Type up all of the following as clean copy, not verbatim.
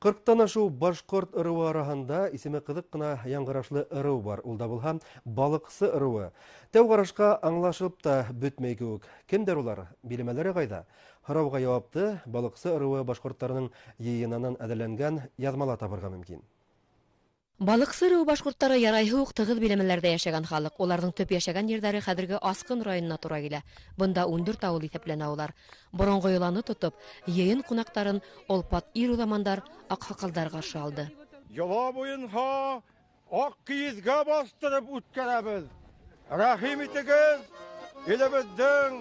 40-тан ашыу башҡорт ырыуы араһында исеме ҡыҙыҡ ҡына яңғырашлы ырыу бар. Ул да булһа Балыҡсы ырыуы. Тәү ҡарашҡа аңлашып та бөтмәй кеүек. Кемдәр улар? Биләмәләре ҡайҙа? Һорауға яуапты Балыҡсы ырыуы башҡорттарының йыйынынан әҙерләнгән яҙмала табырға мөмкин. Балыҡсы ырыуы башҡорттары ярайһы уҡ тығыҙ биләмәләрҙә йәшәгән халыҡ. Уларҙың төп йәшәгән ерҙәре хәҙерге Асҡын районына тура килә. Бында 14 ауыл иҫәпләнә улар. Боронғо йоланы тотоп, йыйын ҡунаҡтарын олпат ир уҙамандар, аҡһаҡалдар ҡаршы алды. Йола буйынса аҡ кейеҙгә баҫтырып үткәрәбеҙ. Рәхим итегеҙ, илебеҙҙең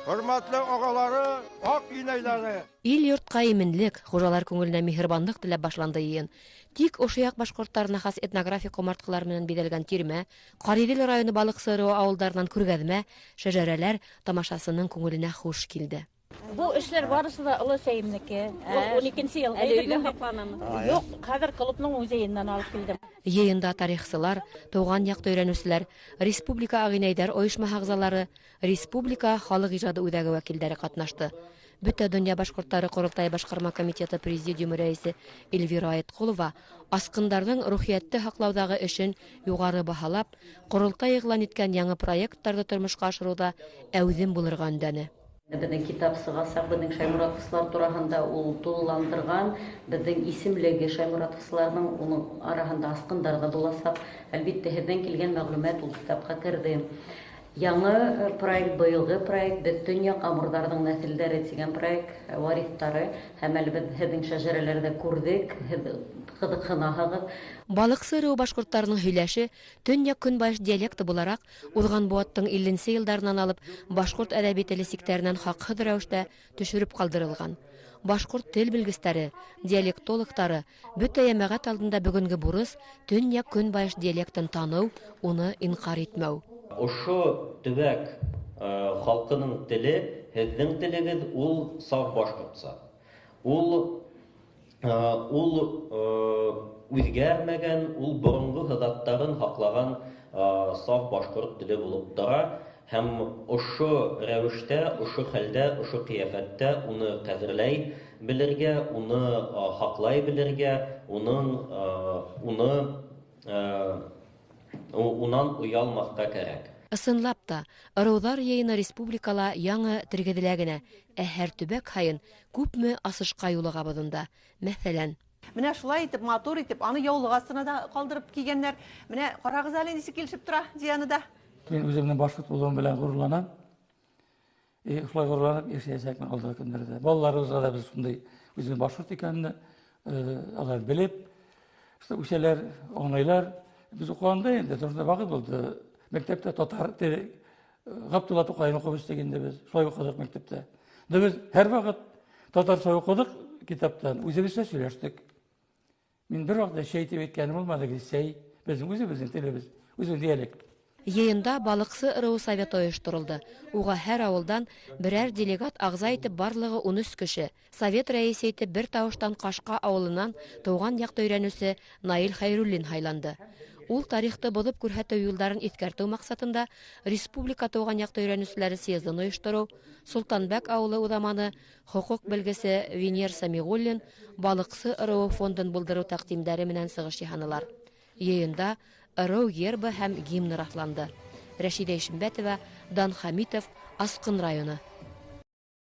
хөрмәтле ағалары, аҡ инәйләре. Ил-йортҡа именлек, хужалар күңеленә миһырбанлыҡ теләп башланды йыйын. Тик ошо яҡ башҡорттарына хас этнографик ҡомартҡылар менән биҙәлгән тирмә, Ҡариҙел районы Балыҡсы ырыуы ауылдарынан күргәҙмә, шәжәрәләр тамашасының күңеленә хуш килде. Бу эшләр барысы да оло сәйемнеке. Ул 12 йыл. Әле өйҙә һаҡланамы? Юҡ, хәҙер клубның музейынан алып килдем. Йыйында тарихсылар, тыуған яҡты өйрәнеүселәр, Республика ағинәйҙәр ойошмаһы ағзалары, Республика халыҡ ижады үҙәге вәкилдәре ҡатнашты. Бөтә донъя башҡорттары ҡоролтайы башҡарма комитеты президиумы рәйесе Эльвира Айтҡолова асҡындарҙың рухиәтте һаҡлауҙағы эшен юғары баһалап, ҡоролтай иғлан иткән яңы проекттарҙы тормошҡа ашырыуҙа әүҙем булырға өндәне. Беҙҙең китап сығасаҡ, беҙҙең шайморатовсылар тураһында ул тулыландырған, беҙҙең исемлеге шайморатовсыларҙың, уның араһында асҡындар ҙа буласаҡ. Әлбиттә, һеҙҙән килгән мәғлүмәт ул китапҡа керҙе. Яңы проект, быйылғы проект, беҙ төньяҡ амурҙарҙың нәҫелдәре тигән проект, вариҫтары, һәм әле беҙ һеҙҙең шәжәрәләрҙә күрҙек, һеҙ ҡыҙыҡһынаһығыҙ. Балыҡсы ырыуы башҡорттарының һөйләше төньяҡ-көнбайыш диалекты булараҡ уҙған быуаттың 50-нсе йылдарынан алып башҡорт әҙәби теле сиктәренән хаҡһыҙ рәүештә төшөрөп ҡалдырылған. Башҡорт тел белгестәре, диалектологтары бөтә йәмәғәт алдында бөгөнгө бурыс төньяҡ-көнбайыш диалектын таныу, уны инҡар итмәү. Ошо төбәк халҡының теле, һеҙҙең телегеҙ ул саф башҡортса. Ул үҙгәрмәгән, ул боронғо һыҙаттарын һаҡлаған саф башҡорт теле булып тора. Һәм ошо рәүештә, ошо хәлдә, ошо ҡиәфәттә уны ҡәҙерләй белергә, уны һаҡлай белергә, унан оялмаҫҡа кәрәк. Ысынлап та, ырыуҙар йыйыны республикала яңы тергеҙелә генә, ә һәр төбәк һайын күпме асышҡа юлығабыҙ унда. Мәҫәлән, менә шулай итеп, матур итеп, аны яулыҡ аҫтына да ҡалдырып кейгәндәр. Менә ҡарағыҙ әле, нисек килешеп тора Диана да. Мин үҙемдең башҡорт булыуым белән ғорурланам. Шулай ғорурланып йәшәйәсәкмен алдағы көндәрҙә. Балаларыбыҙға ла беҙ шундай үҙебеҙ башҡорт икәнне, алар белеп, үҫәләр, аңлайлар. Беҙ уҡығанда инде шундай ваҡыт булды. Мәктәптә татар теле, Ғабдулла Туҡайҙы уҡып үҫтек инде беҙ. Шулай уҡыҙыҡ мәктәптә. Беҙ һәр ваҡыт татарса уҡыҙыҡ китаптан, үҙебеҙсә һөйләштек. Мин бер ваҡытта шәй тип әйткәнем булманы, сәй. Беҙҙең үҙебеҙҙең телебеҙ, үҙебеҙҙең диалект. Йыйында Балыҡсы ырыуы советы ойошторолдо. Уға һәр ауылдан берәр делегат ағза итеп барлығы 13 кеше. Совет рәйесе итеп бер тауыштан Ҡашҡа ауылынан тыуған яҡты өйрәнеүсе Наил Хәйруллин һайланды. Ул тарихты боҙоп күрһәтеү юлдарын иҫкәртеү маҡсатында Республика тыуған яҡты өйрәнеүселәре съездын ойоштороу, Солтанбәк ауылы уҙаманы, хоҡуҡ белгесе Венер Самиғуллин Балыҡсы ырыуы фондын булдырыу тәҡдимдәре менән сығыш яһанылар. Йыйында ырыу гербы һәм гимны раҫланды. Рәшиҙә Ишембәтова, Дан Хәмитов, Асҡын районы.